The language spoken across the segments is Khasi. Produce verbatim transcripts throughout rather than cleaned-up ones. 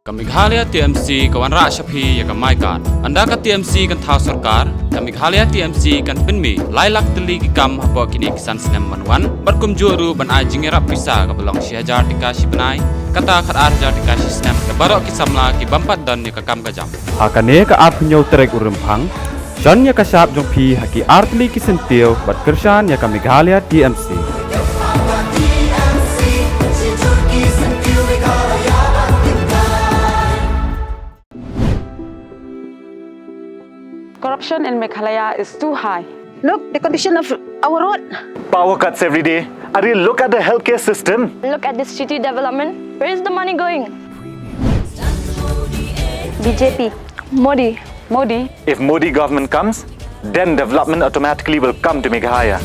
Ka Meghalaya T M C ka wanrah sha phi ïa ka MyKad. Ynda ka T M C kan thaw sorkar, ka Meghalaya T M C kan pynmih lai lak tylli ki kam hapoh kine ki san snem ban wan, bad kumjuh ruh ban ai jingïarap pisa kaba long shi hajar tyngka shi bnai, kata khatar hajar tyngka shi snem, ïa baroh ki samla ki bym pat don ïa ka kam ka jam. Ha kane ka arphew hynñiew tarik u Rymphang, shon ïa ka shap jong phi ha ki artylli ki syntiew bad kyrshan ïa ka Meghalaya T M C. Corruption in Meghalaya is too high. Look, the condition of our road. Power cuts every day. Arey, look at the healthcare system. Look at the city development. Where is the money going? B J P. Modi. Modi. If Modi government comes, then development automatically will come to Meghalaya.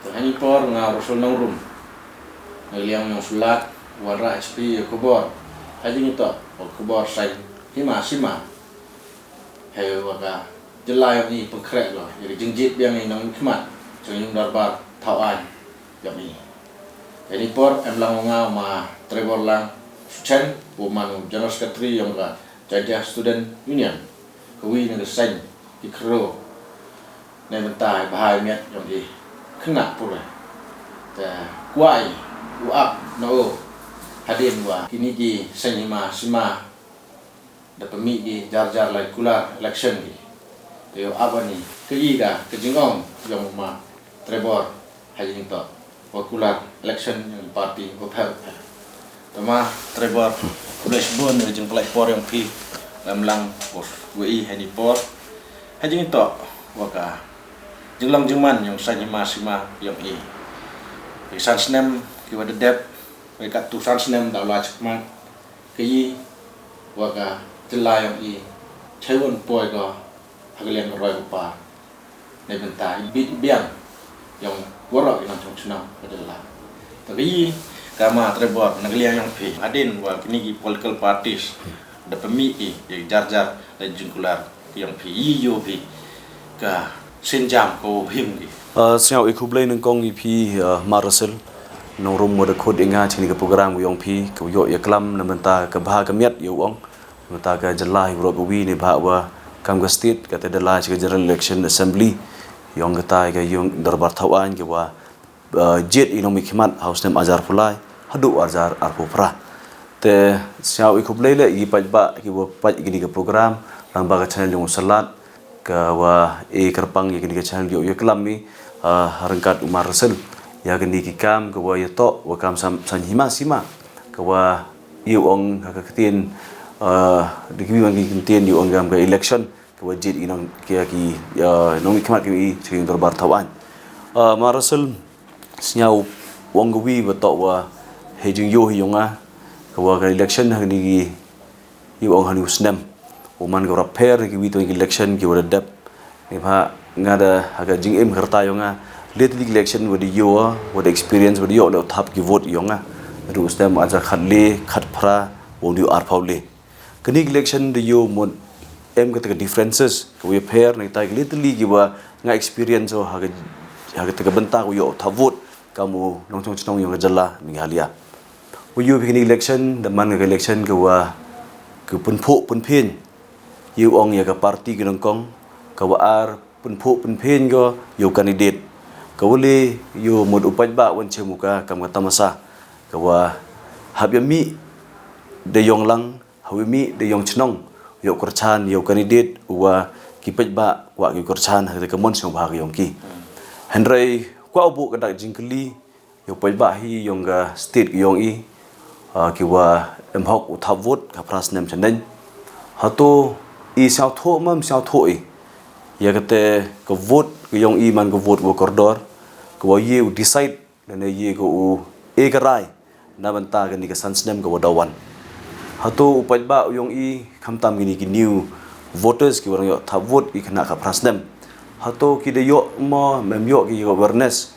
Te ha kane ka por nga Russell Nongrum, na ka liang u nongsulat, wanrah sha phi ïa ka khubor ha jingïatoh wa ka khubor saiñ hima sima. Hei wa ka jylla yong i pynkhreh ko ïa ka jingjied biang i nongmihkhmat jong i Yung Dorbar Thawaiñ yong i. Ha kane ka por em lang u nga u ma Trevor Lang Suchen, u man u General Secretary yong ka Jaiñtia Student Union, ka wi na ka saiñ ki khroo na bynta i bha i miat yong i khynnah pule. Te kwah i u ap na u hadien wa kine ki saiñ hima sima da pynmih ki jar jar la ki kular election ki. Te u ap ani ka i ka ka jingong yong u ma Trevor ha jingïatoh wa kular election yong party wa pher pher. Te ma Trevor, khublei shibun ïa ka jingpynlait por yong phi, em lang wa i ha kane ka por ha jingïatoh wa ka jinglong jingman yong saiñ hima sima yong i. Ki san snem ki wa da dep, ki katto san snem da u la chakmat, ka i wa ka jylla yong i chaiwon poi ko ha ka liang ka roi ka par. Na bynta i bit i biang yong waroh i nongchong chnong ka jylla. Te ka i ka ma Trevor, na ka liang yong phi, hadien wa kine ki political parties da pynmih ki ïa jar jar la jingkular yong phi, i ïoh phi ka sienjam ka wa him ki. Ah, sngewbha i khublei nyngkong ïa phi, ah, ma Russell Nongrum wa da khot ïa nga cha kane ka program ka yong phi, ka ïoh ïaklam na bynta ka bha ka miat ïa u ong. Mynta ka jylla hi baroh kawi ne bha wa kam ka state kata da la cha ka General Election Assembly yong kata ka Yung Dorbar Thawaiñ ka wa, uh, jied i nongmihkhmat ha u snem ar hajar arphew lai haduh ar hajar arphew phra. Te sngewbha i khublei leh i paidbah ki wa peit kine ka program lyngba ka channel yong u Salad, ka wa i kyrpang ïa kane ka channel ïoh ïaklam i, uh, ryngkat u ma Russell ïa kane ki kam ka wa ïatoh wa kam saiñ hima sima ka wa i ong ha ka ktien, ah, da kiwi wan ki ktien i ong kam ka election ka wa jied i nong ki, ki, ah, nongmihkhmat ki i cha ka Yung Dorbar Thawaiñ. Ah, ma Russell, sngewbha ong kawi wa toh wa hei jingïohi yong nga ka wa ka election ha kane ki i ong ha kane u snem. U man ka wa rapher na kiwi tong ki election ki wa da dep. Ni pha nga da ha ka jingim ka rta yong nga, le tylli ki election wa da ïoh, wa da experience, wa da ïoh leh u thap ki vote yong nga. Naduh u snem ar hajar khatle, khatphra, wa u arphew le. Kane ki election da ïoh mut em kata ka differences ka wa ïapher na kita ki le tylli ki wa nga experience o ha ka, ha kata ka bynta ka wa ïoh u thap vote kam u nongchong chnong yong ka jylla Meghalaya. Wa ïoh phi kane election da man ka election ka wa ka pynphuh pynphieng ïa u ong ïa ka party ka nyngkong, ka wa ar pynphuh pynphieng ko ïa u candidate. Ka wa le ïoh mut u paidbah wan chem u ka kam ka tamasa. Ka wa Hap ïa mih da ïong lang, hap ïa mih da ïong chnong, ïoh kyrchan ïa u candidate uwa ki paidbah kwah ki kyrchan ha ka mon sngewbha ka ïong ki. Hynrei kwah u buh ka dak jingkylli ïa u paidbah hi ïong ka state ka ïong i, ah, ki wa em hok u thap vote ka phra snem chaneng. Hato i sngewthuh ma em sngewthuh i ïa kata ka vote ka ïong i man ka vote wa kordor, ka wa ye u decide lane ye ka u e ka rai na bynta kani ka san snem ka wa da wan. Hato u paidbah u ïong i khamtam kini ki new voters ki wa dang ïoh thap vote i khynnah ka phra snem, hato ki da ïoh ma em ïoh ki awareness?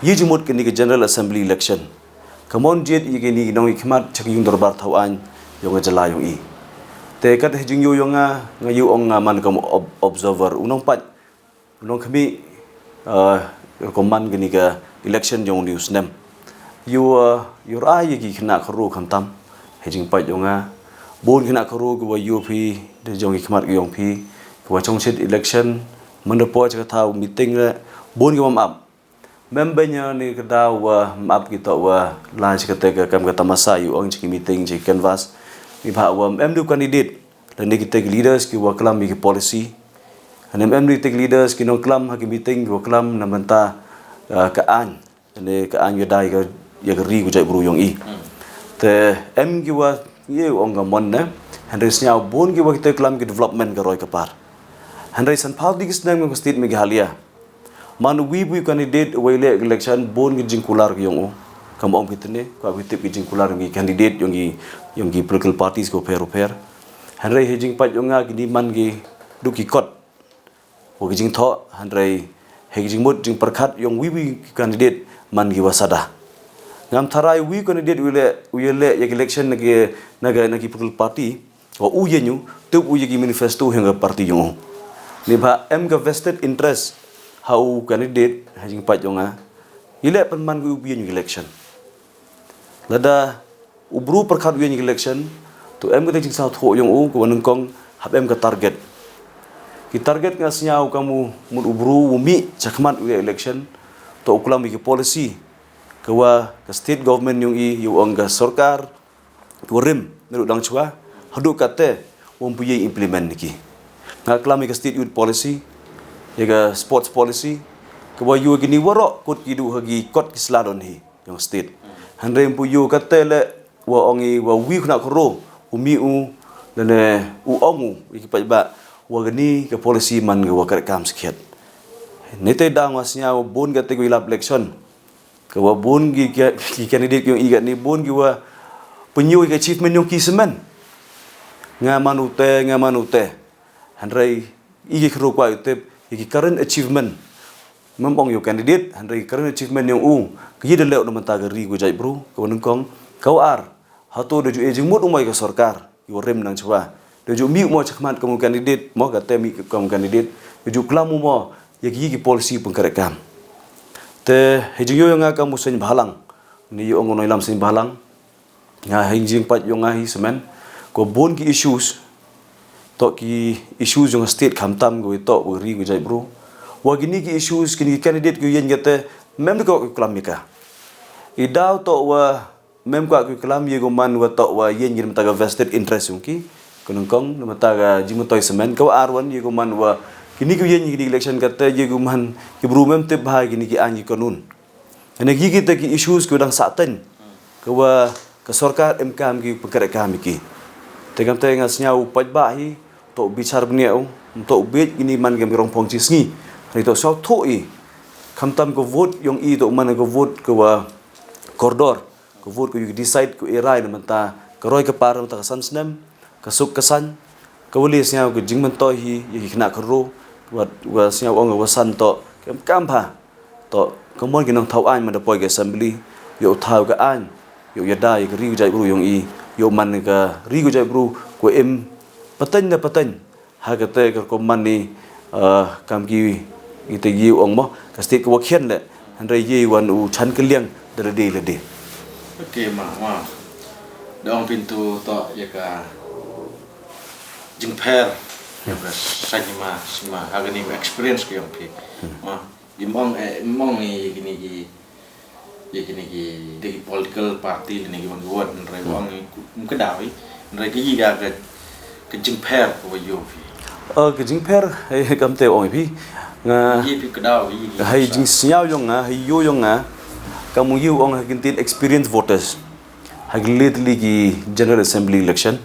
Ye jingmut kani ka General Assembly election ka mon jied ïa kini ki nongmihkhmat cha ka ïung dorbar thaw aiñ ïong ka jylla ïong i. Te kat ha jingïoh ïong nga, nga ïoh ong nga man ka ob-, observer, u nongpait, u nongkhmih, uh, ka man kani ka election ïong u ni u snem. Ïoh, uh, ïoh rai ïa ki khynnah khynroo khamtam ha jingpait ïong nga. Bun khynnah khynroo ki wa ïoh phi da jong ki khmat ki ïong phi, ki wa chong shit election, man da poi cha ka thaw meeting le, bun ki wa map. Mem benya ni ka daw wa map ki to wa la cha kata ka kam ka tamasa ïoh ong cha ki meeting cha ki canvass. Ni ba wa em du candidate lane kita ki leaders ki wa klam ïa ki policy. Lane em du kita ki leaders ki nongklam ha ki meeting ki wa klam na bynta, uh, ka aiñ. Lane ka aiñ ïa dai ka, ïa ka ri ka jaitbru ïong i. Te em ki wa ye ong ka mon ne. Hynrei sñiaw bun ki wa kita klam ki development ka roi ka par. Hynrei san phaw tylli ki snem ka state Meghalaya, man u wi bun u candidate u wa i leh election bun ki jingkular ki ïong u. Kam ong ki tene, ka ki tip ki jingkular ïong ki candidate ïong ki, ïong ki political parties ko pher u pher. Hynrei ha jingpait ïong nga kini man ki duk ki kot wa ki jingthoh, hynrei ha ki jingmut jingpyrkhat ïong wi wi ki candidate man ki wa sada. Ngam tharai wi candidate u leh, u leh ïa ki election na ki, na ki, na ki political party, wa u ïa ñu, tup u ïa ki manifesto ïong ka party ïong u. Ni ba em ka vested interest ha u candidate ha jingpait ïong nga. I leh pynman ki u ïa ñu ki election. Lada u bru pyrkhat u ïa ñu ki election, to em kata jingsngewthuh ïong u ka wa nyngkong hap em ka target. Ki target nga sñiaw ka mu mut u bru u mih cha khmat u ïa election, to u klam ïa ki policy ka wa ka state government ïong i ïa u ong ka sorkar, ka wa rim, na ruh dang chwa, haduh kata, wa mpu ïa implement ni ki. Nga klam ïa ka state youth policy, ïa ka sports policy, ka wa ïa kini waroh, kot ki duh ha ki kot ki sla don hi. Ïong state. Hynrei mpu ïoh kata le wa ong i wa wi khynnah khynroo u mih u, lane u ong u ïa ki paidbah wa kani ka policy man ka wa kyrkam skhiat. Ni te dang wa sñiaw bun kata ka wi lap election. Ka wa bun ki, ki, ki candidate ïong i kani bun ki wa pynïoh ïa ka achievement ïong ki semen. Nga man u te, nga man u te. Hynrei i ki khynroo kwah u tip ïa ki current achievement. Mem ong ïa u candidate, hynrei ka current achievement ïong u, ka ïa da leh u na bynta ka ri ka jaitbru, ka wa nyngkong, ka wa ar. Hato da ju e jingmut u mo ïa ka sorkar, ïa u rim nang chwa. Da ju mih u mo cha khmat ka mu candidate, mo kata mih ka mu candidate, da ju klam u mo ïa ki, ïa ki policy pynkreh kam. Te ha jingïoh ïa nga ka mu seng bhalang, ni ïa ong u nongïalam seng bhalang. Nga ha jingpait ïong nga hi semen. Ko bun ki issues. To ki issues ïong state khamtam ko to ko ri ko jaitbru. Wa kini ki issues kini ki candidate ko ïeng kata mem ko klam ïa ka. I daw to wa mem ko klam ïa ko man wa to wa ïeng ïa mata ka vested interest ïong ki. Ko nyngkong mata ka jingmyntoi semen ko ar wan ïa ko man wa kini ko ïeng kini election kata ïa ko man ki bru mem tip bha kini ki aiñ ki kanun. Ane ki kita ki issues ki dang sah teng. Ka wa ka sorkar em kam ki pynkreh kam ki. Te kam te nga sñiaw paidbah hi to bichar bniah u to bit ini man kam rong phong chi sngi. Ni to sñiaw tho i khamtam ka vote ïong i to man ka vote ka wa kordor ka vote ka ïu decide ka irai na mata ka roi ka par na mata ka san snem. Ka suk ka san ka wali sñiaw ka jingmyntoi hi ïa ki khynnah khynroo wa, wa sñiaw ong wa san to kam kam pha to ka mon ki nongthaw aiñ man da poi ka assembly ïa u thaw ka aiñ ïa u ïada ïa ka ri u jaitbru ïong i ïa u man ka ri u jaitbru ko im pateng da pateng ha kata ka rukom man ni. Kam ki ite ïa u ong mo ka state ka wa khian le hynrei ïa wan u chan ka liang da lade lade. Okay ma ma da ong pintu to ïa ka jingpher ïa ka saiñ ma sima ha kani ka experience ka ïong phi. Ma ïa mong eh mong ni kini ki Ïa kine ki, de ki political party lane ki wan ki wan, hynrei ong ïa ki, um, ka daw ïa, hynrei ka ïa ka, ka jingpher ka wa ïoh phi. Eh, ka jingpher, eh, kam te ong ïa phi. Nga ïa phi ka daw ïa ki hai jingsiaw yong nga, hai ïoh yong nga. Kam ong ïa ong ha kin tin experience voters. Ha ki lately ki General Assembly election.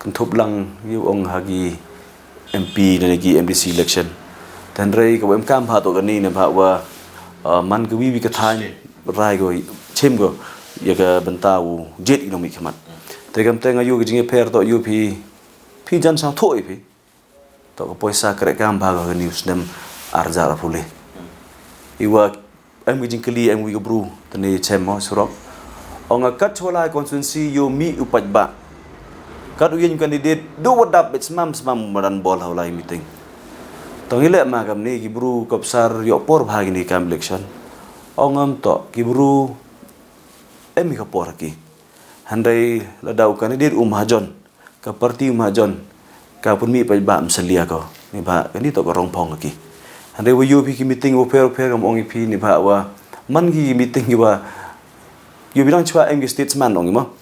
Kynthup lang ïa ong ha ki M P ne ki M D C election. Hynrei ka wa em kam ha to kani ne ba wa, uh, man ka wi wi ka thaiñ rai ko chim ko ïa ka bynta u jied ïa nong mih khmat. Te kam te nga ïoh ka jingïapher to ïoh phi, phi jan sang thoh ïa phi. To ka poisa kre kam ba ka news nem arjar pule. Iwa em wi jingkli em wi ka bru tani chem mo surok. Ong a kat chwala constituency ïoh mih u paidbah. Kat u ïeng candidate du wadap bet smam smam madan bol ha u lai meeting. Tong ile ma kam ni ki bru kopsar ïoh por bha kini kam election. Ong am to ki bru em ka por ki. Hynrei lada u candidate u mahajon, ka party u mahajon, ka pun mih paidbah msalia ko. Ni ba kani to ka rong phong ki. Hynrei wa ïoh phi ki meeting wa pher pher kam ong phi ni ba wa man ki meeting ki wa ïoh bilang chwa em ki statesman ong mo.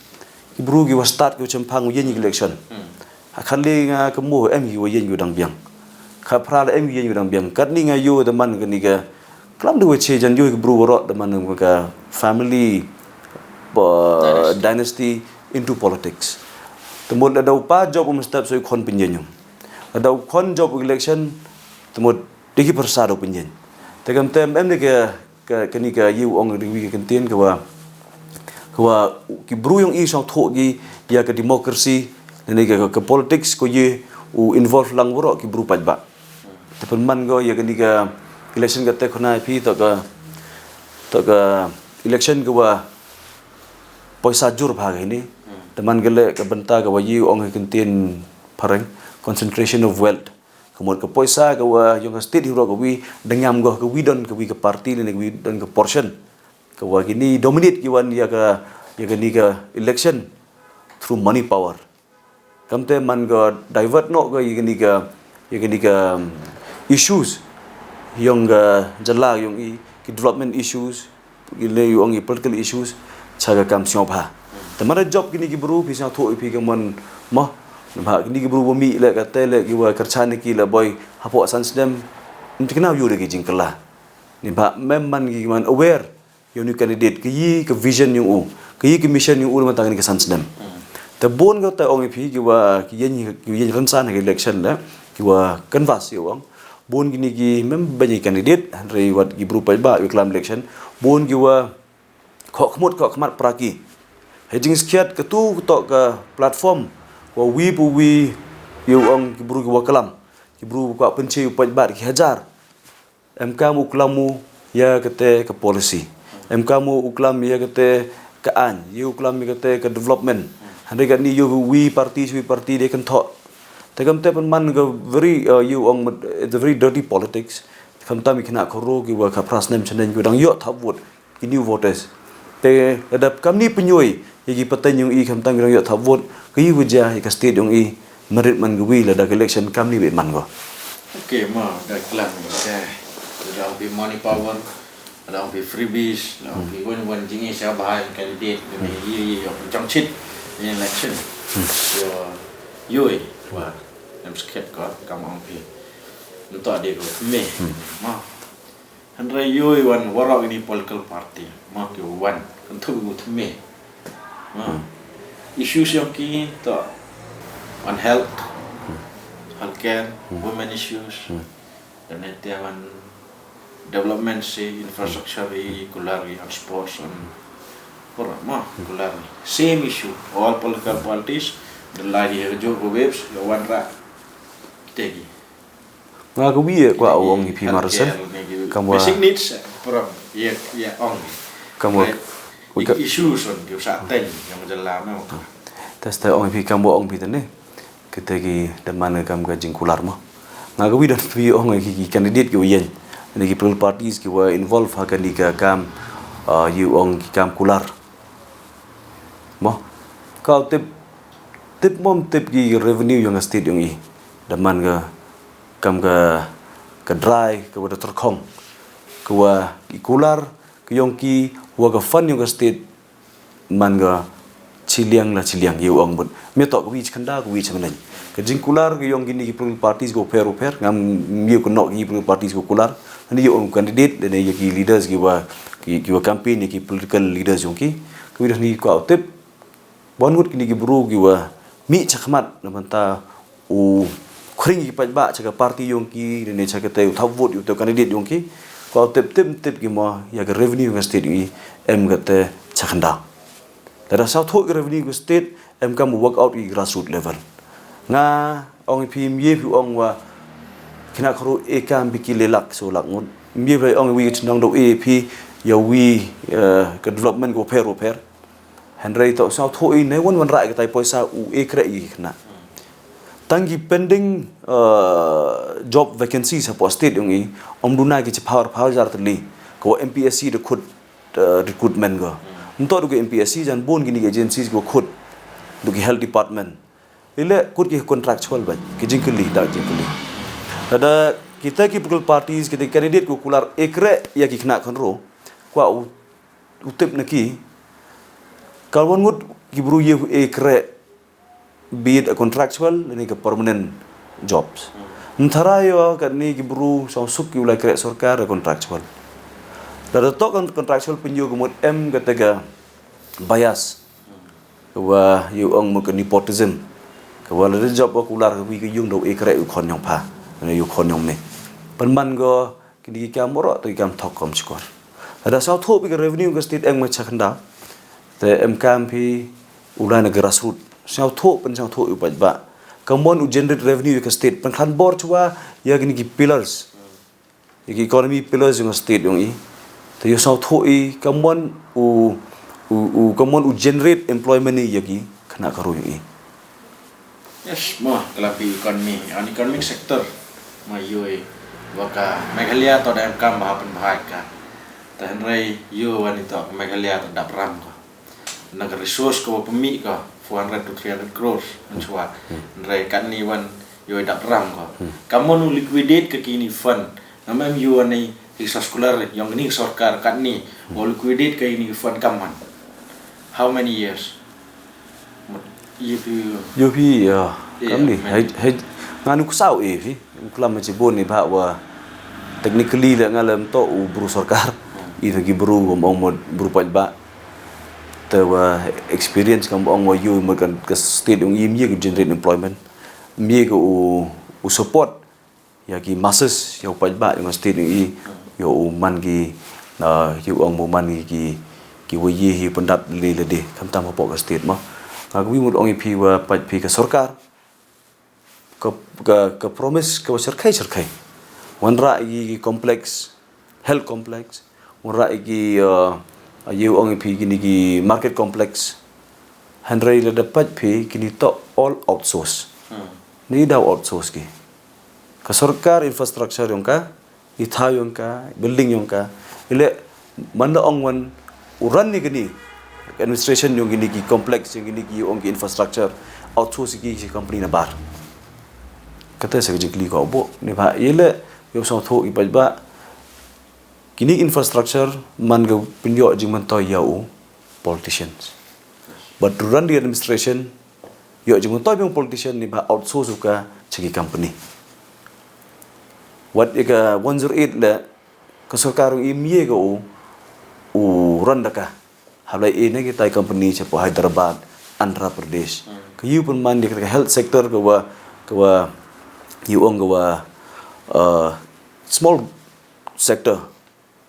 Ki bru ki wa start ki wa chempang u ïeng ki election. Ha khali nga ka mo em ki wa ïeng ki dang biang. Kha phra la em ki ïeng ki dang biang. Kat ni nga ïoh da man kani ka klam du wa che jan ïoh ki bru wa rot da man ka family, ba, dynasty into politics. Te mo da u pa job um step so khon pinyen. Da u khon job election te mo de ki persa do pinyen. Te kam tem em de ka, ka, kani ka ïa u ong de wi ka ktien ka wa, ka wa ki bru yong i song thoh ki ïa ka democracy, ne ka, ka, ka politics ko ïa u involve lang waro ki bru paidbah. Te pynman ko ïa kani ka election ka te khona phi to ka, to ka election ka wa poisa jur bha ka hini. Te man ka le ka bynta ka wa ïa u ong ka ktien phareng concentration of wealth. Ka mut ka poisa ka wa yong ka state hi ro ka wi dang ngam go ka wi don ka wi ka party ne ka wi don ka portion. Ka wa kini dominate ki wan ïa ka, ïa kani ka election through money power. Kam te man ka divert no ka ïa kani ka, ïa kani ka, um, issues yong ka jylla yong i ki development issues. Ile ïa ong i political issues cha ka kam sngewbha. Te mara job kini ki bru phi sngewthuh phi ka mon mo. Ba kini ki bru wa mih le ka te le ki wa kyrchan ki le boi hapoh san snem. Mtikna yu de ki jingkylla. Ni ba mem man ki man aware ïa u ni candidate ki yi ka vision yong u, ki yi ka mission yong u le mata kini ka san snem. Te bun ka te ong phi ki wa ki yen ki yen ransan ki election le ki wa canvass ïa ong. Bun kini ki mem bani candidate hynrei wat ki bru paidbah ïa klam election. Bun ki wa khok khmut khok khmat pra ki. He jingskhiat ka tu to ka platform wa wi pu wi ïa ong ki bru ki wa klam. Ki bru ka pynche u paidbah ki hajar. Em kam u klam u ïa kate ka policy. Em kam u klam ïa kate ka ain, ïa u klam ïa kate ka development. Hynrei ka ni ïa wi party wi party de kan thoh. Te kam te pynman ka very, uh, ïa ong it's a very dirty politics. Kam tam i khna khoro ki wa ka pras nem chenen ki dang ïoh thap vote. Ki new voters. Te lada kam ni pynjoi ïa ki pateng yong i kam tam ki dang ïoh thap vote. Ki wi ja ïa ka state yong i merit man ki wi lada ka election kam ni bit man ko. Okay, ma da klang. Okay. Lada ong phi money power. Lada ong phi freebies, lada ong phi wan wan jingïasha bha ïa candidate, ïa ïa ïa ïa jong chit ïa election. Ïa ïa wa em skhet ko kam ong phi. Nto de ko me. Ma. Hynrei ïa wan warok ini political party. Ma ki wan kan tu me. Ma. Issues yong ki to on health, healthcare, women issues. Dan ete wan development se infrastructure i kular i on sports on pura ma kular same issue. All political parties de lagi ha jo ko waves ya wan ra tegi. Nga ka wi kwa ong i phi Marson. Kam wa basic needs pura ya ya ong. Kam wa issues on ki sa ten yang jela me. Testa ong i phi kam wa ong phi tene. Kite ki da man ka kam ka jingkular mo. Nga ka wi don wi ong ki, ki candidate ki wa yen. Ni ki political parties ki wa involve ha kani ka kam, uh, yu ong ki kam kular. Mo. Ka tip, tip mom tip ki revenue yong state yong i. Da man ka kam ka, ka dry, ka wa da terkhong. Ka wa ki kular, ka yong ki wa ka fund yong ka state man ka chiliang la chiliang, ïa u ong mut me toh ka wi cha khyndaw, ka wi cha mlien. Ka jingkular ka yong kini ki political parties ka pher u pher, ngam ïa ka nok ki political parties ka kular. Ani ïa u ong candidate, dane ïa ki leaders ki wa, ki, ki wa campaign, ïa ki political leaders yong ki. Ka wi da ni kwah u tip, wan ngut kini ki bru ki wa mih cha khmat na bynta u khring ki paidbah cha ka party yong ki, ne cha kata u thap vote ïa u candidate yong ki. Kwah u tip, tip, tip ki mo ïa ka revenue ka state yong i em kata cha khyndaw. Lada sawthuh ki revenue ka state em kam work out ki grassroots level. Nga ong ïa phi, ym ye phi ong wa khynnah khynroo e kam bad ki lai lak, saw lak ngut. Ym ye phi ong wi ka chnong daw e phi ïa wi, eh, ka development ka pher u pher. Hynrei toh sawthuh i ne wan wan rah ïa katai poisa u e kreh ïa ki khynnah. Tang ki pending, uh, job vacancies hapoh state yong i, ym duna ki chiphaw arphaw hajar tylli, ka wa M P S C da khut, uh, recruitment ko. Ym toh da ka M P S C, jan bun kini ki agencies ko khut, da ki health department. Ile kut ki contractual bad ki jingkylli, da jingkylli. Lada kita ki political parties, kita ki candidate ko kular e kreh ïa ki khynnah khynroo, kwah u, u tip na ki, ka wan ngut ki bru ïa e kreh, be it a contractual ne ka permanent jobs. Ym tharai ïa katni ki bru sawsuk ki u lai kreh sorkar a contractual. Lada toh ka contractual pynïoh ka mut em kata ka bias. Ka wa ïa u ong mut ka nepotism. Ka wa lada job wa kular ka wi ka yung daw e kreh u khon yong pha, ne ïa u khon yong me. Pynban ko kini ki kam baroh, to ki kam thok kam shkor. Lada sawthuh phi ka revenue ka state em ma cha khyndaw, te em kam phi u lai na grassroots. Sawthuh, pynsawthuh ïa u paidbah. Ka mon u generate revenue ïa ka state, pynkhlaiñ bor chwa ïa kini ki pillars, ïa ki economy pillars yong ka state yong i. Te ïa sawthuh i ka mon u, u, u, ka mon u generate employment ïa ki khynnah khynroo yong i. Yes, mo, ka la pi economy, an economic sector, ma ïohi wa ka Meghalaya to da em kam bha pynbha ka. Te hynrei ïohi wa ni to Meghalaya to dap ram ko. Na ka resource ko wa pynmih ko four hundred to three hundred crores, man chwa. Hynrei katni wan ïohi dap ram ko. Ka mon u liquidate ka kini fund. Ngam em ïohi wa ni Hi sa scholar yong kini sorkar katni, hmm, o liquidate ka ini fund kaman. How many years? Mut, ye pi, yo phi, uh, ye, kamni, many. Hai, hai, nganu kusaw e phi. Kulam ma chibun ni ba wa technically la nga lem to u bru sorkar. Hmm. Ito ki bru ngam ong mut bru paidbah. Te wa experience ngam ong wa ïohi mut kan ka state yong i ym ye ka generate employment. Ym ye ka u, u support ïa ki masses, ïa u paidbah, ïa u state, ïa u, ïa u man ki, ah, ïa u ong u man ki, ki, ki wa ïa hi pyndap lei lade, khamtam hapoh ka state mo. Nga kawei mut ong ïa phi wa pait phi ka sorkar, ka, ka, ka promise, ka wa syrkhei, syrkhei. Wanrah ïa ki complex, health complex, wanrah ïa ki, ah, ïa u ong ïa phi kini ki market complex. Hynrei lada pait phi kini to all outsource. Hmm. Ni daw outsource ki. Ka sorkar infrastructure yong ka, i thaw yong ka, building yong ka. Ile man da ong wan u run ni kini administration yong kini ki complex, yong kini ki ong ki infrastructure, outsource ki, ki company na bar. Kata sa ka jingkylli ko bo, ni ba ile ïa u sawthuh i paidbah. Kini infrastructure man ka pynïoh jingmyntoi ïa u politicians. But to run the administration, ïoh jingmyntoi biang politician ni ba outsource u ka cha ki company. Wat ïa ka one zero eight le ka sorkar ym ye ka u, u run da ka. Haba la ïeh na kitai company shapoh Hyderabad, Andhra Pradesh. Hmm. Ka ïoh pynman ïa ka health sector ka wa, ka wa, ïoh ong ka wa, uh, small sector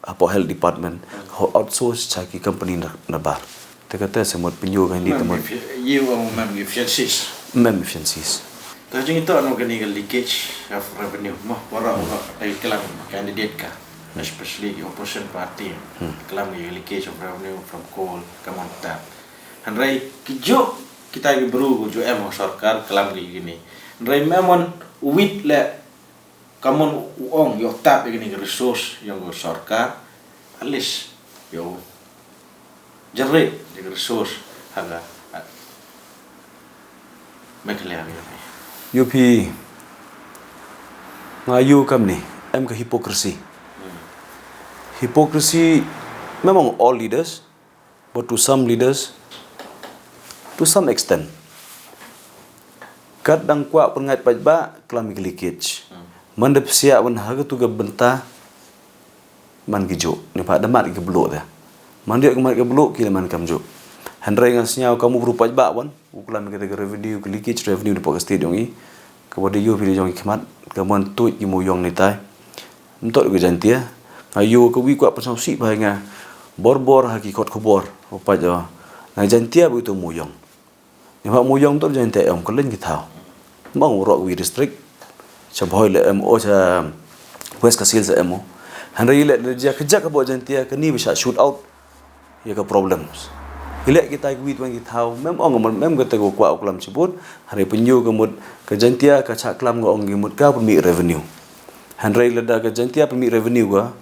hapoh health department, ka outsource cha ki company na, na bar. Te kata sa mut pynïoh ka hindi te mut. Mem, ïoh ong mem efficiencies. Mem efficiencies. Te jingto no kani ka leakage of revenue mo, waroh, waroh, ai klam candidate ka. Hmm. Especially ki opposition party. Hmm. Klam ki leakage of revenue from coal, ka mon ta. Hynrei ki jok kita ki bru ko jok em sorkar klam ki kini. Hynrei mem wan wit le ka mon u ong ïoh tap ïa kini ki resource yong ka sorkar. At least ïoh generate ïa ki resource ha ka, ha Meghalaya. Ïoh phi, nga ïoh kamni, em ka hypocrisy. Hmm. Hypocrisy Memang all leaders, but to some leaders, to some extent. Kat dang kwah pynngait paidbah, klam ïa ka leakage. Man da psiah wan ha katu ka bynta, man ki juh. Ni pa da mat ki bluh te. Man da ïoh ki mat ki bluh, ki la man kam juh. Hynrei nga sngew ka mu bru paidbah wan. U klam ïa kata ka revenue, ka leakage revenue da pok ka state yong i. Ka wa da ïoh phi da jong i khmat, ka mon tuid ki mu yong ni tai. Mtok ka Jaintia. Nga ïoh ka wi kwah pynsaw si bha nga. Bor bor ha ki kot khubor. U paid o. Nga Jaintia ba itu mu yong. Ni ma mu yong tu Jaintia em ka len ki thaw. Mong rok wi district. Sha Bhoi le em o sha West Khasi Hills em o. Hynrei le da jia ka jak ka bo Jaintia ka ni ba sha shoot out. Ïa ka problems. Ki leh kita ki wit wan ki thaw, mem ong mem, mem kata ko kwah u klam chibun, hynrei pynïoh ka mut ka Jaintia ka chah klam nga ong ki mut ka pynmih revenue. Hynrei lada ka Jaintia pynmih revenue ka,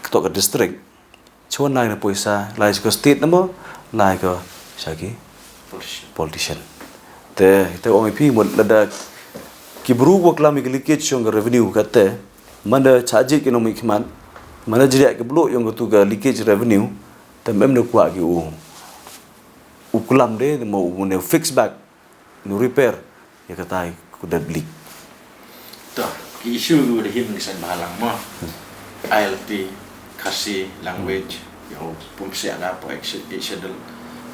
ka to ka district. Chuan lai na poisa, lai ka state na mo, lai ka sha ki politician. Te, te ong i phi mut lada ki bru ko klam i ki leakage shong ka revenue kata, manda chah jit ki nongmihkhmat, manda jriah ki bluh yong katu ka leakage revenue, te mem da kwah ki u, u klam de, te mo u ne fix back, u repair, ïa katai ku dat blik. To, ki issue u da him ki saiñ bhalang mo. I L P, Khasi, language, ïa u pum siak da po eighth schedule,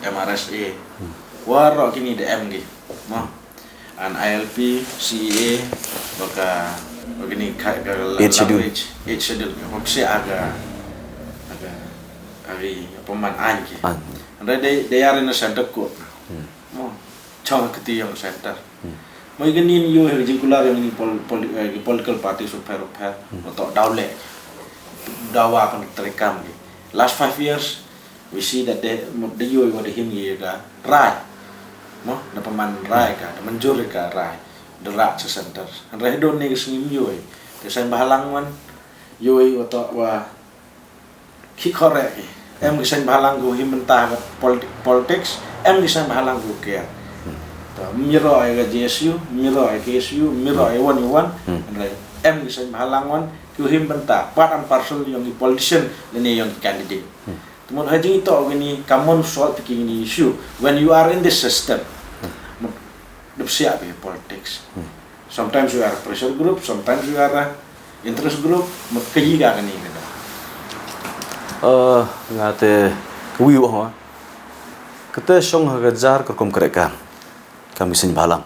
M R S A. Waroh kini da em ki, mo. An I L P, C A A, ba ka, ba kini ka, ka la-, eighth schedule. Language, eighth schedule, ka pom siak aga, aga, aga, apa man ain ki. Ain. Hynrei dei, dei ari na center court. Hmm. Mo, chong kiti yong center. Hmm. Mo ïa kini ïoh ïa ka jingkular yong kini pol-, pol-, eh, ki political parties u pher u pher. Hmm. Mo to daw leh. Dawa pang treikam ki. Last five years, we see that they, mo, da ïoh ïa wa da him ïa ka rai. Mo, na paman rai ka, da manjur ïa ka rai. Da rak cha center. Hynrei don ni ka sngi ym ïoh. Te saiñ bhalang wan, ïoh ïa wa to wa ki khore ki. Em ki saiñ bhalang ku him bynta ka politi-, politics, em ki saiñ bhalang ku care. Hmm. To, ym ïaroh ïa ka J S U, ym ïaroh ïa ka K S U, ym ïaroh ïa wan ïa wan. Hmm. Hynrei, em ki saiñ bhalang wan, ku him bynta, part and parcel yong ki politician, lane yong ki candidate. Hmm. Te mut ha jingitoh kini, ka mon solve kini issue. When you are in this system, hmm, mut, da psiah bha politics. Hmm. Sometimes you are a pressure group, sometimes you are a interest group, mut kaei ka kani ka da. Eh, nga te kawi u ha. Kata shong ha ka jar ka rukom kreh kam. Kam ki saiñ bhalang.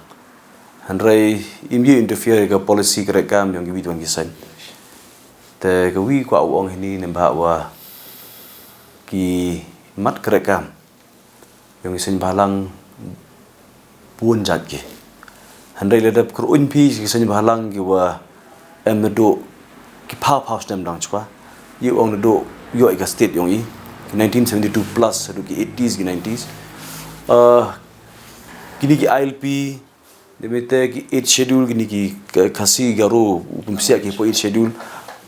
Hynrei ym ïa interfere ka policy kreh kam yong kiwi tuan ki saiñ. Te kawi kwah u ong hini ne bah wa ki mat kreh kam. Yong ki saiñ bhalang bun jait ki. Hynrei lada phi kyrpad phi ki saiñ bhalang ki wa em naduh ki phaw phaw snem dang chwa. Ïa ong naduh ïoh ïa ka state yong i. Ki nineteen seventy-two plus, naduh ki eighties, ki nineties. Uh, kini ki I L P, dei mete ki eighth schedule, kini ki Khasi Garo, u pynpsiah ki po eighth schedule.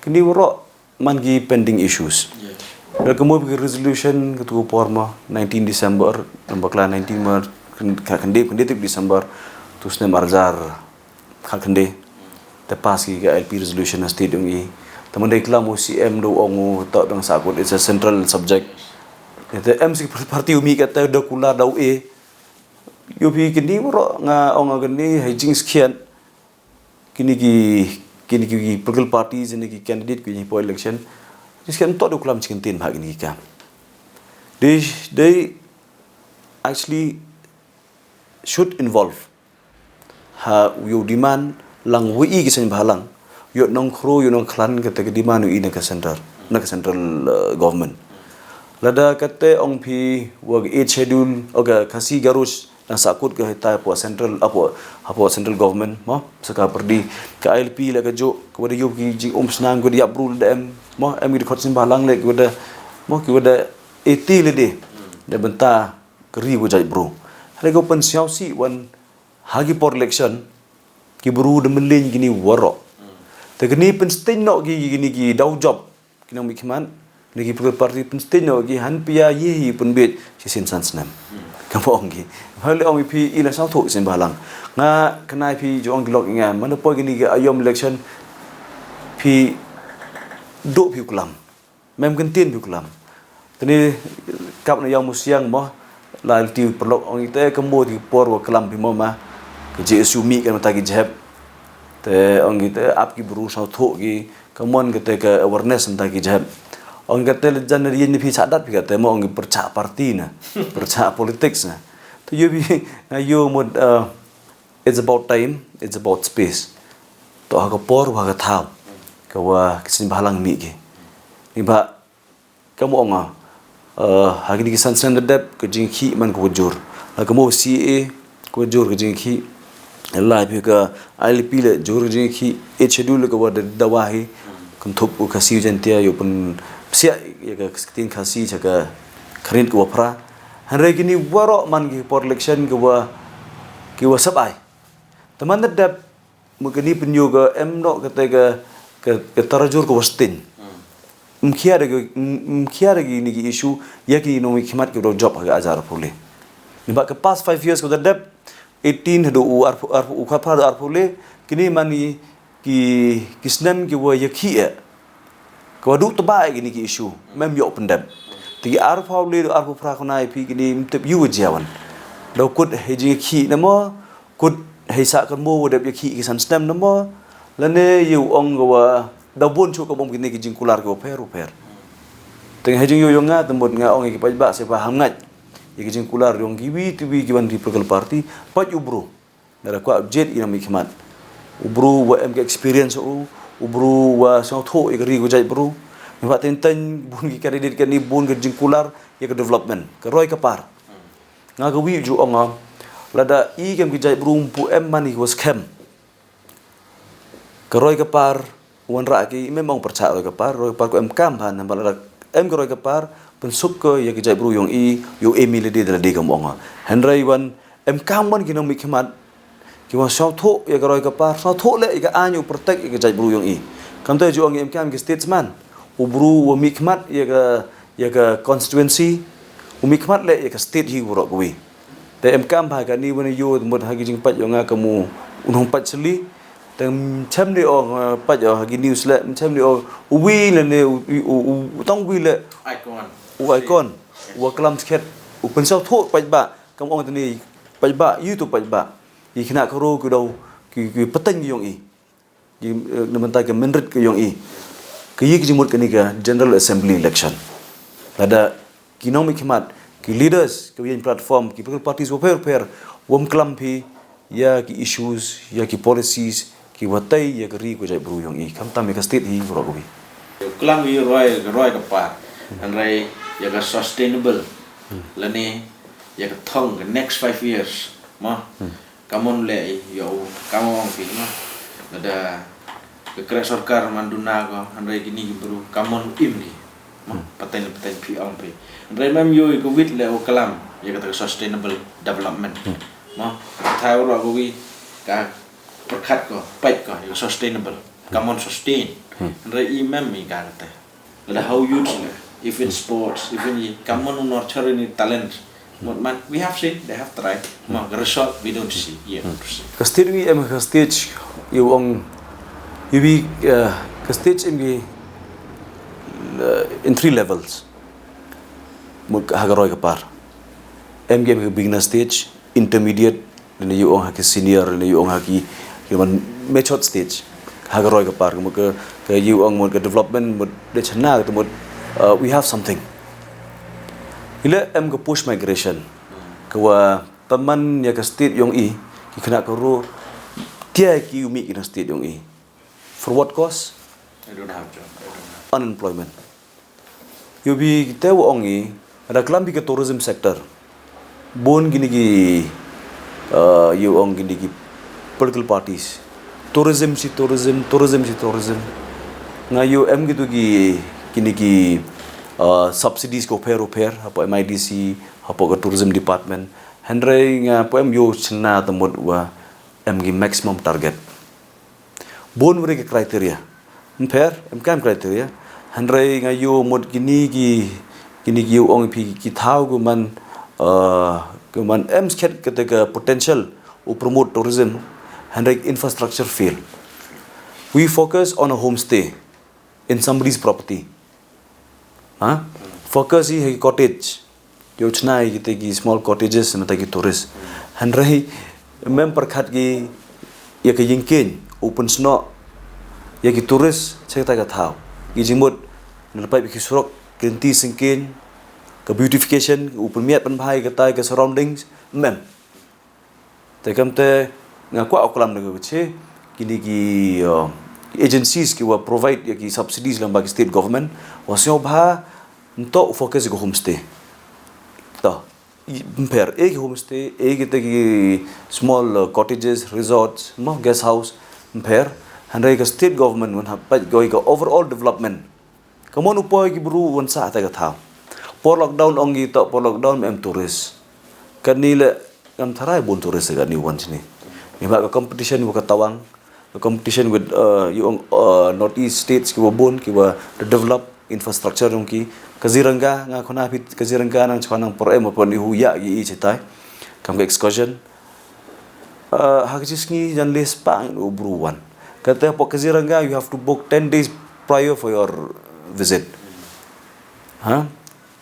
Kini waroh man ki pending issues. Yes. Da ka mut ki resolution katu ka por ma, nineteen December, namba kla nineteen ma, khyndai, khyndai tarik December, tu snem arjar khatkhyndai. Te pass ki ka I L P resolution na state yong i. Te man dei klam u C M da u ong u to dang sa kut, it's a central subject. Te M C party u mi kata da kula da u e. Ïoh phi kini waroh nga ong kini hei jingskhiat. Kini ki, kini ki, ki political parties, kini ki candidate, kini ki po election. Jingskhiat to da u klam chicken tin bha kini ki kam. They, they actually should involve. Ha ïoh demand lang wi ki saiñ bhalang. Ïoh nongkhru, ïoh nongkhlan kata ka demand wi na ka center, na ka central, uh, government. Lada kata ong phi wa ka eighth schedule, o ka Khasi Garo dang sa kut ka hita po central, apo, apo central government, mo, sa ka pyrdi, ka I L P la ka juk, ka wada ïoh ki jingum snang, ka wada ïap bru da em, mo, em ki khot saiñ bhalang le, ka wada, mo, ka wada eti le de, da bynta ka ri wa jait bru. Hale ko pynsiaw si wan ha ki por election, ki bru da mlien kini waroh. Te kini pynsting noh ki, kini ki daw job, ki nang mi khmat, ne ki political party pynsting noh ki han pia ye hi pynbit, ki sin san snem. Ka ong ki. Hale ong phi ila saw thok saiñ bhalang. Nga khnai phi jong ki lok nga, mana poi kini ki ayom election, phi duh phi u klam. Mem kyntien phi u klam. Teni kap na ïa musiang mo, la ti paralok ong ite ka mo ti por wa klam phi mo ma. Ka J S U mih ka mynta ki jhep. Te ong ite ap ki bru sngewthuh ki, ka mon kate ka awareness mynta ki jhep. Ong kate le jan ri ni phi sa dat phi kate mo ong ki pyrchah party na, pyrchah politics na. Te ïoh phi nga ïoh mut, uh, it's about time, it's about space. To ha ka por wa ka thaw ka wa ki sngewbha lang mih ki. Ni ba kam ong, uh, ha kini ki san snem da dep ka jingkhih man ka wa jur. La ka mo C A A ka wa jur ka jingkhih. La phi ka I L P le jur ka jingkhih. Eighth Schedule le ka wa da dawa hi. Kan thup u Khasi Jaiñtia ïoh pynpsiah ïa ka ktien Khasi cha ka khyndiat ka wa phra. Hynrei kini waroh man ki por election ka wa, ki wa sep ai. Te man da dep mo kini pynïoh ka em noh kate ka, ka, ka tarajur ka wa sting. Mkhia da ki, mkhia da kini ki issue ïa kini nongmihkhmat ki wa dang jop ha ka hajar arphew le. Ni ba ka past five years ka wa da dep, eighteen haduh u arphew, arphew, u khatphra haduh arphew le, kini man ki, ki, ki snem ki wa ïakhih eh. Ka wa duh tba eh kini ki issue, mem ïoh pyndep. Te ki arphew le, arphew phra khnai phi kini mtip ïu wa jia wan. Da kut hei jingïakhih na mo, kut hei sa kan mo wa dep ïakhih ki san snem na mo. Lane ïu ong ka wa da bun shu ka bom kini ki jingkular ki wa pher, wa pher. Te hei jingïoh ïoh nga, te mut nga ong ïa ki paidbah se ba ham ngait ïa ki jingkular ïong ki wi, ti wi ki wan ki political party, pait u bru. Nga da kwah jied ïa u nongmihkhmat. U bru wa em ka experience u, u bru wa sngewthuh ïa ka ri ka jaitbru. Nga ba teng teng bun ki candidate kani bun ka jingkular ïa ka development, ka roi ka par. Nga ka wi ju ong nga, lada i kem ki jaitbru mpu em man i wa skhem. Ka roi ka par, wan rah ki, mem ong pyrchah roi ka par, roi ka par ko em kam bha, namar lada em ka roi ka par, pynsuk ko ïa ki jaitbru ïong i, ïoh em i lade da lade kam ong nga. Hynrei wan, em kam wan ki nongmihkhmat, ki wan sngewthuh ïa ka roi ka par, sngewthuh le ïa ka aiñ u protect ïa ki jaitbru ïong i. Kam te ju ong em kam ki statesman, u bru wa mihkhmat ïa ka, ïa ka constituency, u mihkhmat le ïa ka state hi waroh ka wi. Te em kam bha kani wan ïoh mut ha ki jingpait ïong nga ka mu u nongpait sli. Te chem ni ong, uh, pait ïong ha ki news le, chem ni ong u wi le ne u, u, u, u tong wi le. Icon. U icon. Yes. U wa klam skhet. U pynsngewthuh paidbah. Kam ong teni paidbah, ïu tu paidbah. Ki khynnah ka ro ki daw, ki, ki pateng ki ïong i. Ki, eh, na mynta ka mynrit ka ïong i. Ka ïi ka jingmut kani ka General Assembly election. Lada ki nongmihkhmat, ki leaders, ki ïeng platform, ki political parties wa pher pher, wam klam phi ïa ki issues, ïa ki policies, ki wa tei ïa ka ri ka jaitbru ïong i. Khamtam ïa ka state hi waroh ka wi. Klam ïa roi, roi ka par. Hynrei ïa ka sustainable. Lane ïa ka thong ka next five years. Ma. Ka mon le i, ïa u, ka mon phi, ma. Lada ka kreh sorkar man duna ko, hynrei kini ki bru, ka mon im ki. Ma, pateng, pateng phi ong phi. Hynrei mem ïoh i ka wit le u klam, ïa kata ka sustainable development. Ma, ka thai waroh ka wi, ka pyrkhat ko, peit ko, ïa ka sustainable. Ka mon sustain. Hynrei i mem i ka kata. Lada how youth le, even sports, even i, ka mon u nurture ni talent. Mut man, we have seen, they have tried. Ma, ka result, we don't see yet. Ka stage wi em ka stage, ïu ong, ïu wi, eh, ka stage em ki, eh, in three levels. Mut ha ka roi ka par. Em ki em ka beginner stage, intermediate, lane ïu ong ha ki senior, lane ïu ong ha ki, ki man matured stage. Ha ka roi ka par, ka mut ka, ka ïu ong mut ka development, mut de chana, ka mut, uh, we have something. Ila em ka post migration. Ka wa pynman ïa ka state ïong i, ki khynnah ka ro, tia ki u mih ki na state ïong i. For what cause? I don't have job. I don't have. Unemployment. Ïoh bi te wa ong i, da klam bi ka tourism sector. Bun kini ki, uh, ïoh ong kini ki political parties. Tourism si tourism, tourism si tourism. Nga ïoh em kitu ki, kini ki, uh, subsidies ko pher pher, hapoh M I D C, hapoh ka tourism department. Hynrei nga po em ïoh chna tamut wa em ki maximum target. Bun wari ka criteria. Ym pher, em kam criteria. Hynrei nga ïoh mut kini ki, kini ki ïoh ong phi ki thaw ki man, uh, ki man em skhet kata ka potential u promote tourism. Hynrei infrastructure fail. We focus on a homestay in somebody's property. Ha? focus hi ha ki cottage. Ïoh chna ïa kita ki small cottages, mynta ki tourist. Hynrei mem pyrkhat ki ïa ka ïing kieñ, u pynsnoh ïa ki tourist sha kata ka thaw. Ki jingmut, na leit peit ki surok, ki lynti syngkien, ka beautification, u pynmiat pynbha ïa kata ka surroundings, mem. Te kamte nga kwah u klam da ka kche, kini ki, uh, agencies ki wa provide ïa ki subsidies lyngba ki state government, wa sngewbha nto u focus ïa ka homestay. To, i, ym pher, e ki homestay, e kita ki small, uh, cottages, resorts, mo, guest house, ym pher. Hynrei ka state government wan hap peit ïa ka overall development. Ka mon u poi ki bru wan sah ha kata ka thaw. Por lockdown ong ki to, por lockdown em tourist. Kani le ngam tharai bun tourist kani wan sini. Ni ba ka competition wa ka tawang, ka competition with, uh, ïa ong, uh, Northeast states ki wa bun, ki wa develop infrastructure yong ki. Kaziranga, nga khana phi Kaziranga nang chwa nang por em por ni hu ïa ki i chitai. Kam ka excursion. Uh, ha ka chi sngi jan le spah u bru wan. Kata hapoh Kaziranga, you have to book ten days prior for your visit. Ha?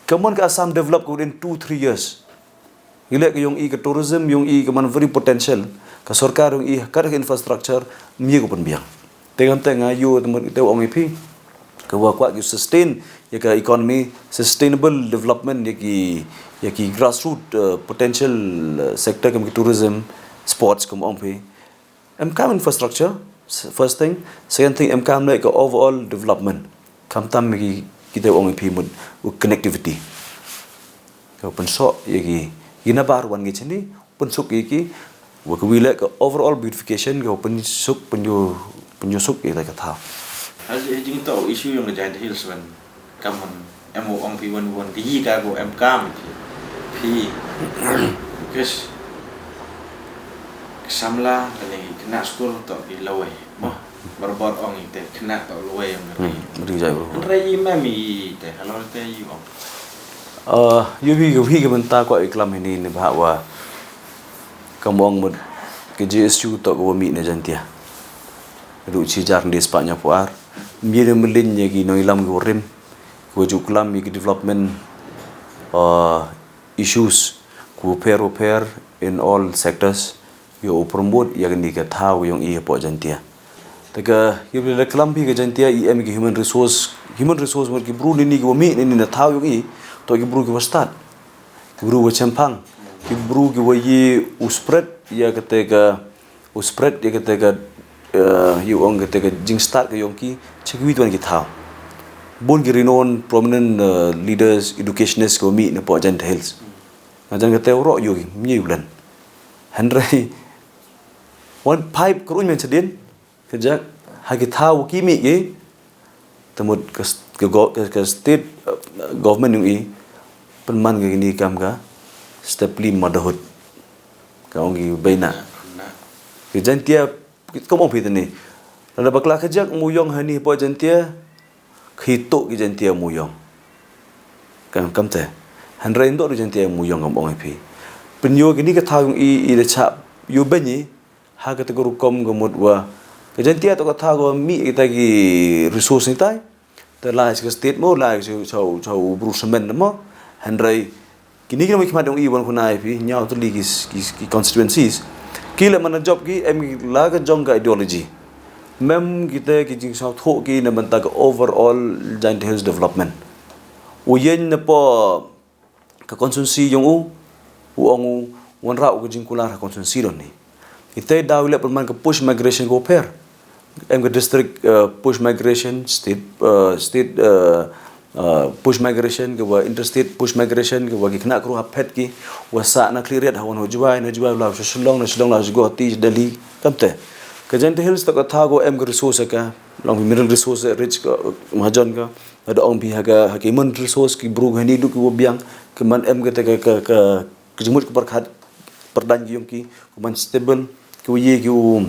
Ka mon ka Assam develop ka within two, three years. Ïa le ka yong i ka tourism, yong i ka man very potential. Ka sorkar yong i ka infrastructure, mye ko pynbiang. Te ngam te nga ïoh te mut te ong i phi. Ka wa kwah ki sustain ïa ka economy, sustainable development ïa ki, ïa ki grassroot, uh, potential, uh, sector kam ki tourism, sports kam ong phi. Em kam infrastructure, s-, first thing, second thing, em kam le ka overall development. Kam tam ki, ki te ong i phi mut, u connectivity. Ka pynsuk ïa ki, ïa na bar wan ngi chini, pynsuk ïa ki, wa ka wi le ka overall beautification, ka pynsuk, pynju, pynju suk ïa ka thaw. Ha ji, ha jingto issue yong ka Jaintia Hills wan, kam wan, em u ong phi wan wan, ka yi ka ko em kam phi. Phi. Kes. Samla, kane ki khynnah skul to ki lawei. Mo, barabor ong i te khynnah to lawei ong. Hmm, mri jai bro. Hynrei i mem i te, halor te i ong. Uh, ïoh hi, ïoh hi ka mynta kwah i klam hini ni ba wa. Kam ong mut ka J S U to ka wa mih na Jaintia. Ruh chi jar ndi spah hynñiew phew ar. Mih na mlin ïa ki nongïalam ki wa rim. Ki wa ju klam ïa ki development, uh, issues. Ki wa pher wa pher in all sectors. Ïa u promote ïa kani ka thaw yong i hapoh Jaintia. Te ka, ïa, bila klam phi ka Jaintia i em ki human resource, human resource mut ki bru nini ki wa mih nini na thaw yong i, to ki bru ki wa stad. Ki bru wa chemphang, ki bru ki wa ïa u spread ïa kata ka, u spread ïa kata ka, eh, ïa u ong kata ka jingstad ka yong ki, cha kiwi twan ki thaw. Bun ki renowned prominent, eh, leaders, educationists ki wa mih napoh Jaintia Hills. Nga jan kata u ro ïa ki, mih u len. Hynrei, wan pipe kruñ men chadien, ka jak, ha ki thaw ki mih ki, te mut ka, ka, ka state, uh, government yong i, pynman ka kini kam ka, steply motherhood. Ka ong ki beina. Ka Jaintia, ka ong phi tani. Lada bakla ka jak mu yong hani hapoh Jaintia, khi to ki Jaintia mu yong. Kam, kam te. Hynrei ndo ki Jaintia mu yong kam ong phi. Pynyo kini ka thaw yong i, i da chap, yu benyi, ha kata ka rukom ka mut wa. Ka Jaintia to ka thaw ka mih kita ki resource ni tai. Te lai ka state mo, lai cha, cha, cha u bru semen mo. Hynrei, kini kini ki mat yong i wan khuna i phi, hynñiew tylli ki, ki, ki constituencies. Ki la mana job ki, em ki la ka jong ka ideology. Mem kita ki jingsaw thok ki na bynta ka overall Jaintia Hills development. U yen na po ka constituency yong u, u ong u, wanrah u ka jingkular ha constituency don ni. Kita daw le pynman ka push migration ka u pher. Em ka district, uh, push migration, state, uh, state, uh, uh, push migration, ka wa interstate push migration, ka wa ki khynnah kru ha phet ki, wa sa na Khliehriat ha wan ha Jowai, na Jowai la ha Shillong, na Shillong la ha Guwahati, Delhi, kam te. Ka Jaintia Hills to ka thaw ka em ka resource ka, long mineral resource rich ka, mahajon ka, Ada ong phi ha ka, ha ki human resource ki bru hani du ki wa biang, ki man em kata ka, ka, ka, ka jingmut ka pyrkhat, pyrdan ki yong ki, ki man stable, ki wa ye ki u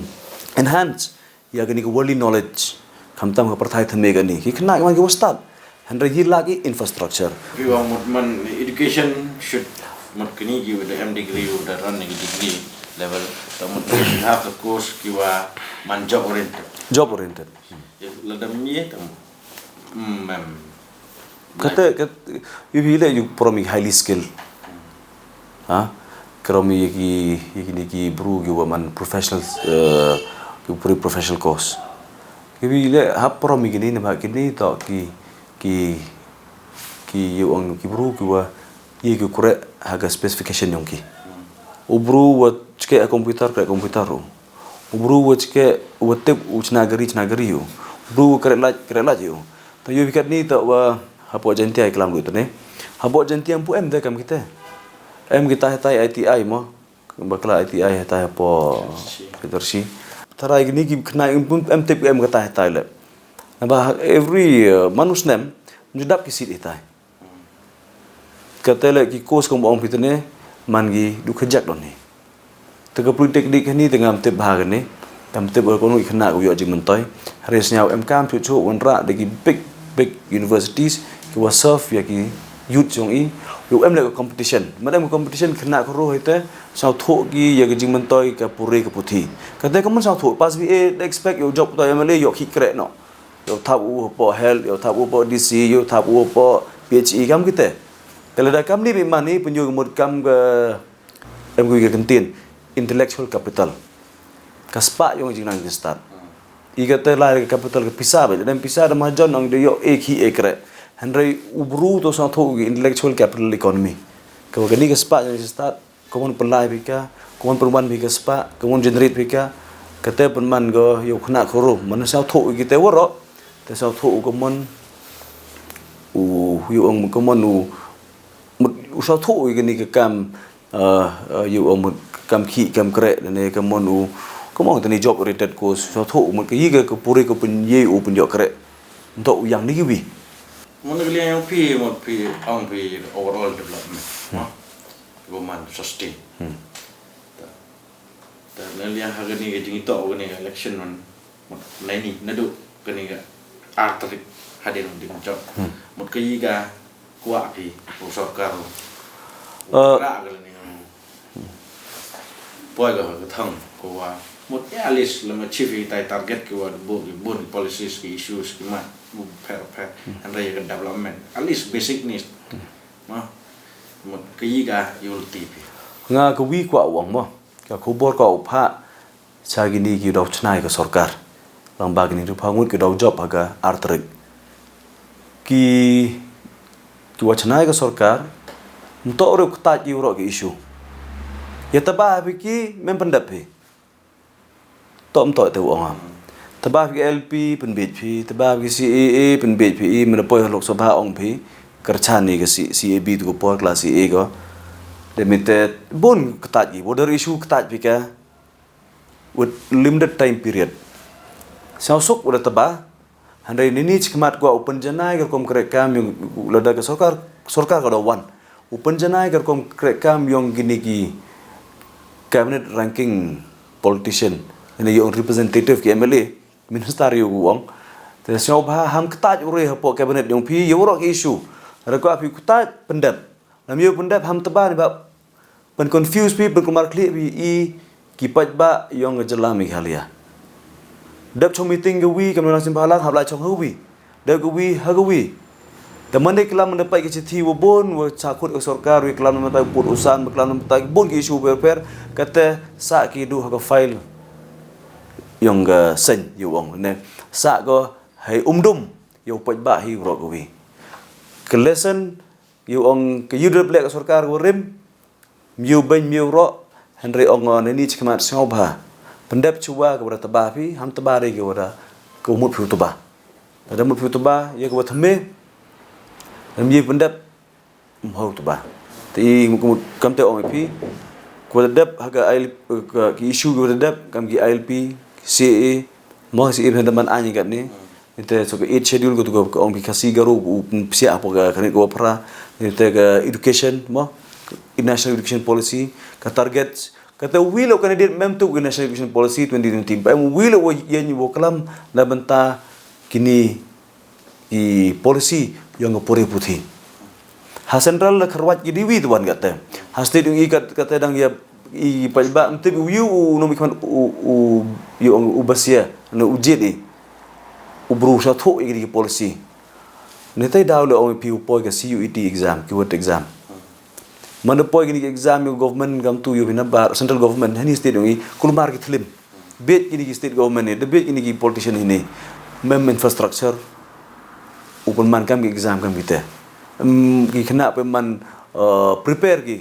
enhance, ïa kani ka worldly knowledge, khamtam ka pyrthai thymme kani, ki khynnah ki man ki wa stad, hynrei hi la ki infrastructure. Phi wa mut man education should mut kani ki wa da em degree, wa da ran ki degree level, ta mut ki should have the course ki wa man job oriented. Job oriented. Lada mih tam, mm, em, Kata, kat, ïa phi leh ïa u parom ïa ki highly skilled. Ha? Ka parom ïa ki, ïa kine ki bru kiwa man professional, eh, ki bru professional course. Ïa phi leh hap parom ïa kine namar kine toh ki, ki, ki ïa u ong ki bru kiwa, ïa ki kure ha ka specification yong ki. U bru wa chke a computer, kre computer u. U bru wa chke, wa tip u chna gari, chna gari u. U bru wa kre lait, kre lait u. Ta ïa phi katni ta wa hapoh Jaintia i klam lut ne. Hapoh Jaintia em pu em de kam kite. Em kita hetai I T I mo. Bakla I T I hetai hapoh Petershi. Tara kini ki kena em pu em tip em kita hetai le. Naba every, uh, manu snem, judap ki sit hetai. Kata le ki course kong bong pitene, man gi du khajak don ni. Te ka polytechnic hani te ngam tip bha kane, ngam tip ba kono i khana ko yo jing mentoi. Hari sñiaw em kam chu chu wan ra de ki big, big universities, ki wa serve ya ki youth jong i, yo em le ka competition. Madam competition khana ko ro hete, sñiaw tho ki ya ki jing mentoi ka pure ka puthi. Kata ka man sñiaw tho, pas B A, de expect yo job to M L A, yo ki kre no. Yo thap u hapoh health, yo thap u hapoh D C, yo thap u hapoh P H E kam kite. Te lada kam ni bi mani pynjur mut kam ka em kui ka kyntin intellectual capital. Ka spah yong jingnang jingstad. I kate lai ka capital ka pisa ba. Dan pisa da majon ang de yo ek hi ek re. Hynrei u bru to sñiaw tho ki intellectual capital economy. Ka kani ka spah yong jingstad. Ka mon pynlai phi ka, ka mon pynwan phi ka spah, ka mon generate phi ka, kate pynman ko yow khna khoro, man sñiaw tho kite waro, te sñiaw tho ka mon, u, yow ong ka mon u, mut, u sñiaw tho kani ka kam, uh, uh, yow ong mut kam khi, kam kre, ne ka mon u, ka mon tani job oriented course, sñiaw tho, mut ka yi ka, ka puri ka pynye u pynjok kre, ntok u yang ni ki wi. Mon ka liang yong phi, mon phi, ong phi overall development, no? Go man sustain. Hmm. Ta, ta na liang ha kani ka jingito kani ka election man, man nai ni nadu kani ka artrik hadin ding chok. Hmm. Mut ka yi ka kwah phi ko sorkar. Uh, ra ka ni. Poi ka ka thang ko wa mut ya list lama chief i tai target ki wa bu ki bun policies ki issues ki mat bu pher pher. Hmm. Hynrei ka development at least basic needs. Hmm. Ma, mut ka yi ka yul ti phi. Nga ka wi kwah wang mo. Ka khubor ka u pha cha kini ki daw chnai ka sorkar. Lang ba kini tu pha ngut ki daw job ha ka artrik. Ki, ki wa chnai ka sorkar, ntok ruk ktat ki urok ki issue. Ya taba phi ki mem pendap phi. Tok mtok te u ong am. Taba phi L P pynbit phi, taba phi C A A pynbit phi, i mena poi Lok Sabha ong phi, kerchan ni ka C-, C A B tu ko por kla C A ko. Limited, bun ktat ki, border issue ktat phi ka, with limited time period. Sñiaw suk wada taba, hynrei nini chikmat kwah u pynjanai ka rukom kre kam yong lada ka sorkar, sorkar ka da wan. U pynjanai ka rukom kre kam yong kini ki cabinet ranking politician, ini yong representative ki M L A, minister yow wong. Te sñiaw bha ham ktat u re hapoh cabinet yong phi, yow rok issue. Re kwah phi ktat pendep. Lam yow pendep ham teba ni ba pyn confuse phi, pyn kumar khlieh phi i ki paidbah yong ka jylla Meghalaya. Dep chong meeting ka wi, kam nang sim bhalang, hap lai chong ha wi. Dep ka wi, ha ka wi. Te mane klam mane paid ka chithi wa bun, wa cha khut ka sorkar, wi klam mane paid put usan, wa klam mane paid bun ki issue pher pher, kate sa ki du ha ka file yong ka seng yow ong ne. Sa ko hai umdum, yow paidbah hi rok ka wi. Ka lesson, yow ong ka yu dep leh ka sorkar wa rim, Myu beiñ myu roh, hynrei ong nani chikmat sngewbha. Pyndep chuwa ka wada tba phi, ham tba re ka wada ka mut phi tba. Lada mut phi tba, ya ka wada thymme. Ym ye pyndep, ym hau tba. Te i mut kam te ong phi, ka wada dep ha ka I L P, ka, ka issue ka wada dep, kam ki I L P, C A A, mo C A A hynda man ain kat ni. Ite so ka eighth schedule ko tu ko ong phi Khasi Garo u psiah hapoh ka kane ka waphra. Ite ka education mo, National Education Policy, ka target, kata wi lo candidate mem tu ka National Education Policy twenty twenty. Em wi lo wa yen wa klam na bynta kini ki policy yong ka puri puthi. Ha central la kharwat ki diwi tuan kata. Ha state yong i kat, kata dang ya i paidbah ym tip u yu u nomi khman u, u, yu ong u basia, no u jied i. U bru sa thok i ki policy. Nitei daw leh ong ïa phi u poi ka C U E T exam, ki word exam. Manda poi kine ki exam ïa u government kam tu ïa u phi nabar central government, hani state ong i kulmar ki thlim. Bit kine ki state government ne, da bit kine ki politician hini. Mem infrastructure, u pynman kam ki exam kam kite. Em, ki khynnah pynman, uh, prepare ki.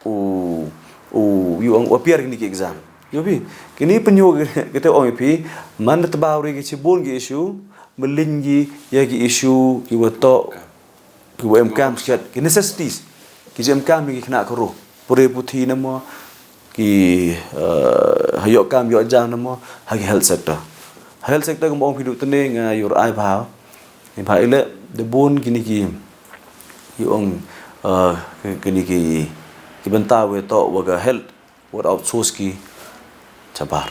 U, u, ïa u ong u appear kine ki exam. Ïa phi, kine pynïoh kite ong ïa phi, man da tba u ri ki shibun ki issue, mlien ki, ïa ki issue, ki wa toh, ki wa em kam siat, ki necessities, ki jingem kam ïa ki khynnah khynroo. Pule puthi namo, ki, eh, ha ïoh kam ïoh jam namo, ha ki health sector. Ha health sector kumba ong phi duh tene nga ïoh ai bha. Ni bha i leh, da bun kine ki, ïa u ong, eh, ki-, kine ki, ki bynta wa toh wa ka health, wat outsource ki shabar.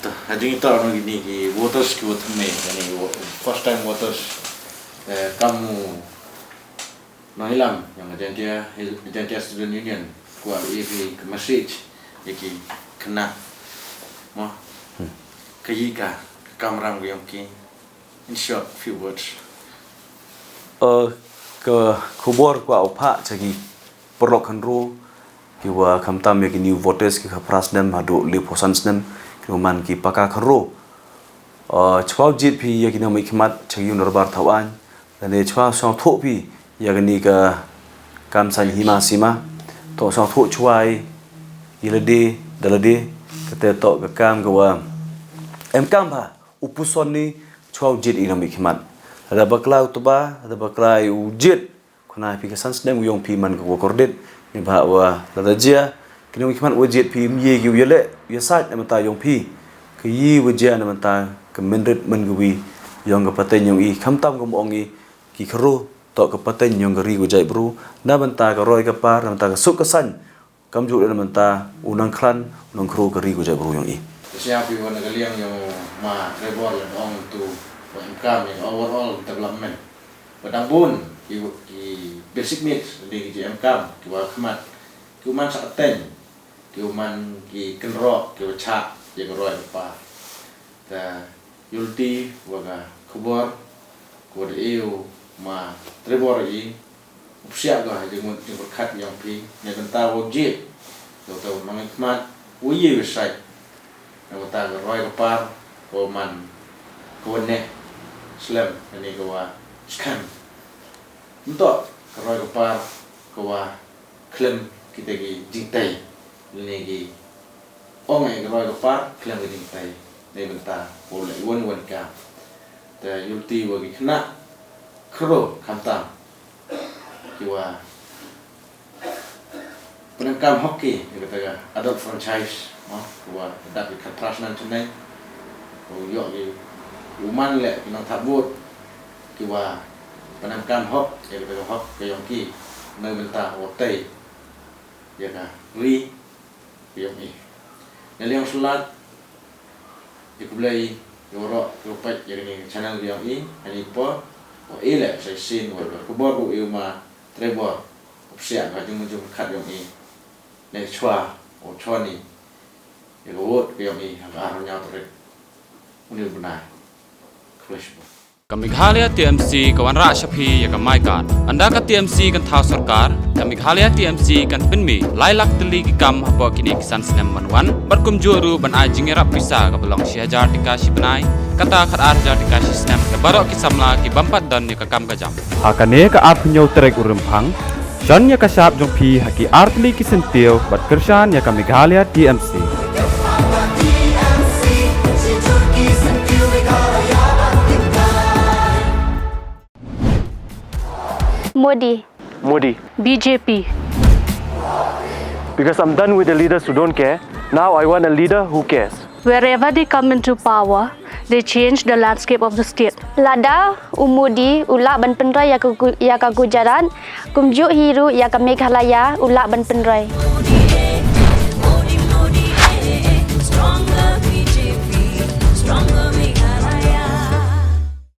To, ha jingïatoh na kine ki voters ki wa thymmai, kine ki vo-, first time voters, eh, kam u nongïalam jong ka Jaintia, Jaintia Student Union, kwah ai phi ka message ïa ki khynnah. Mo. Hmm. Kaei ka, ka kamram ka jong ki. In short, few words. Eh, ka khubor kwah u phah sha ki paralok khynroo, ki wa khamtam ïa ki new voters ki khatphra snem haduh laiphew san snem, ki wa man ki paka khynroo. Eh, chwa u jied phi ïa ki nongmihkhmat sha ki ïing dorbar thaw aiñ, lane chwa sngewthuh phi ïa kane ka kam saiñ hima sima, to sngewthuh chwa ïa lade da lade, kata toh ka kam ka wa em kam bha. U puson ni chwa u jied ïa ki nongmihkhmat. Lada bakla u tba, lada bakla u jied. Kane phi ka san snem u ïong phi man ka wa kordit. Ni bha wa lada jia ki nongmihkhmat wa jied phi, ym ye ki u ïaleh, u ïasaid na bynta ïong phi. Ka ïa wa jia na bynta ka mynrit mynkawi ïong ka pateng ïong i. Khamtam ka mong i ki khynroo toh ka pateng ïong ka ri ka jaitbru. Na bynta ka roi ka par, na bynta ka suk ka saiñ. Kamjooh na bynta u nongkhlaiñ, u nongkhynroo ka ri ka jaitbru ïong i. Sngap phi wa na ka liang ïong ma Trevor leh ong tu wa em kam ïa overall development. Wa dang bun ki, ki basic needs, lane ki jingem kam ki wa khmat, ki wa man sa ka teng, ki wa man ki kynroh, ki wa chah ïa ka roi ka par. Te ïulti wa ka khubor ka wa da ïoh ma Trevor i, u psiah ka ha jingmut jingpyrkhat ïong phi na bynta wa jied. Ïa uta u nongmihkhmat wa ïa wa said na bynta ka roi ka par ka wa man, ka wa neh slem, lane ka wa skhem. Ym toh ka roi ka par ka wa khlem kita ki jingtei, lane ki ong ïa ka roi ka par khlem ki jingtei. Na bynta wa leh wan wan ka. Te ïulti wa ki khynnah khynroo khamtam ki wa pyndonkam hok ki ïa kata ka adult franchise, mo, ki wa dap ïa ka trust nan chennai. Ko ïoh ki u man leh ki nongthap vote ki wa pyndonkam hok ïa kata ka hok ka ïong ki na bynta wa tei ïa ka ri ka ïong i. Na liang shulat, ïa khublei ïa waroh ïa u peit ïa kane ka channel ka ïong i, kane por wa i leh sa shisien wa ka khubor u i u ma Trevor, u psiah ka jingmut jingpyrkhat ïong i. Ne chwa u chwa ni ïa ka vote ka ïong i ha ka arphew hynñiew tarik u ni u bnai. Khublei shibun. Ka Meghalaya T M C ka wanrah sha phi ïa ka My Card. Ynda ka T M C kan thaw sorkar, ka Meghalaya T M C kan pynmih lai lak tylli ki kam hapoh kine ki san snem ban wan, bad kumjuh ruh ban ai jingïarap pisa kaba long shi hajar tyngka shi bnai, kata khatar hajar tyngka shi snem, da baroh ki samla ki bym pat don ïa ka kam ka jam. Ha kane ka arphew hynñiew tarik u Rymphang, shon ïa ka shap jong phi ha ki artylli ki syntiew bad kyrshan ïa ka Meghalaya T M C. Modi. Modi. B J P. Because I'm done with the leaders who don't care. Now I want a leader who cares. Wherever they come into power, they change the landscape of the state. Lada u Modi u lah ban pynroi ïa ka Gu-, ïa ka Gujarat, kumjuh hi ruh ïa ka Meghalaya u lah ban pynroi.